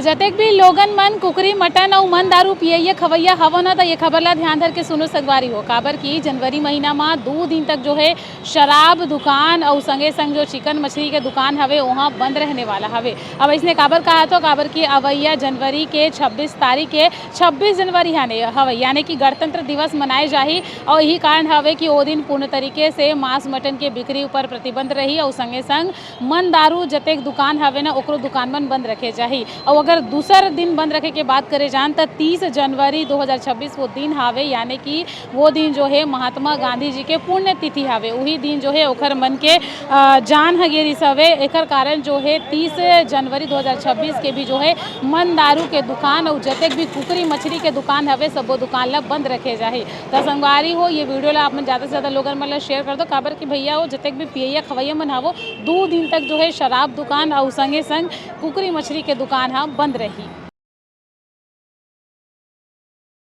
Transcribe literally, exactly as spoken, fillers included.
जतेक भी लोगन मन कुकरी मटन अउ मन दारू पियइया खवइया हवो न, त ये खबर ला ध्यान धर के सुनो संगवारी हो, काबर कि जनवरी महीना म दू दिन तक जो है शराब दुकान अउ संगे संग जो चिकन मछली के दुकान हवे, ओहा बंद रहने वाला हवे। अब इसने काबर कहा तो, काबर कि अवइया जनवरी के छब्बीस तारीख के, छब्बीस जनवरी हाने हवे, यानी कि गणतंत्र दिवस मनाए जाही। अउ यही कारण हवे कि ओ दिन पूर्ण तरीके से मांस मटन के बिक्री ऊपर प्रतिबंध रही अउ संगे संग मन दारू जतेक दुकान हवे ना, ओकरो दुकान मन बंद रखे जाही। अउ अगर दूसर दिन बंद रखे के बात करे जान, त तीस जनवरी दो हज़ार छब्बीस वो दिन हवे, यानी कि वो दिन जो है महात्मा गांधी जी के पुण्यतिथि हवे। उही दिन जो है ओखर मन के, अ, जान ह गे रिस हवे। एकर कारण जो है तीस जनवरी दो हज़ार छब्बीस के भी जो है मन दारू के दुकान अउ जतेक भी कुकरी मछली के दुकान हवे, सबो दुकान ला बंद रखे जाही। त संगवारी हो, ये वीडियो ला आप मन ज्यादा से ज्यादा लोगन मन ला शेयर कर दो, काबर कि भैया हो, जतेक भी पियइया खवइया मन हवो, दू दिन तक जो है शराब दुकान अउ संगे संग कुकरी मछली के दुकान ह बंद रही।